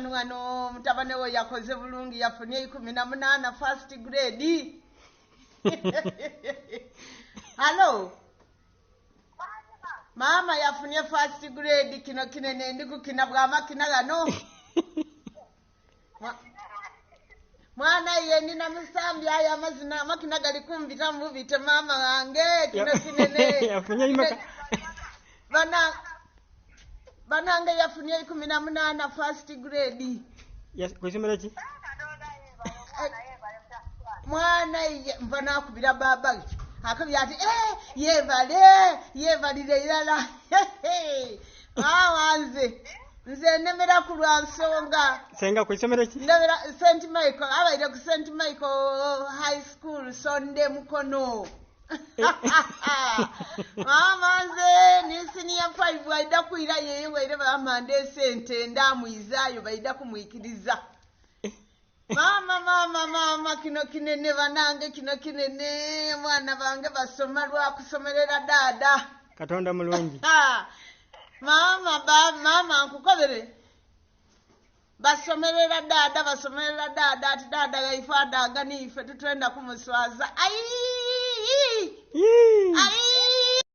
Wano mutabane we yakoze bulungi, yafunye 18, first grade. Hello maama, yafunye first grade. Kino kinene, ndi kukina bwamakina gano. Mwana ye nina musambi ayo amazina amakina gali kumbita mubite. Maama wange, kino kinene. Yafunye imaka? Bana banange, yafunye 18, first grade. Ku isomero ki? Mwana ye nva nakubira baba akabya ati, "Eh, yebale, yebalire irala." Maama, nze nemera ku lwa nsonga. Senga, ku isomero ki? Ndabira St Michael, abaire ku St Michael High School, Sonde, Mukono. Maama, nze ni senior 5, aida kwira yeyo waire bamanda esente ndamwizaayo baida kumwikiriza. Maama, maama, maama, kino kinene banange, kino kinene. Mwana bange basoma lwakusomerera daada. Katonda mulungi. Ah, maama ba maama, nkukobere, basomerera daada, basomerera daada ati daada gaife adaaga niife, tutwenda kumuswaza. Ayi! Yee! Ayi!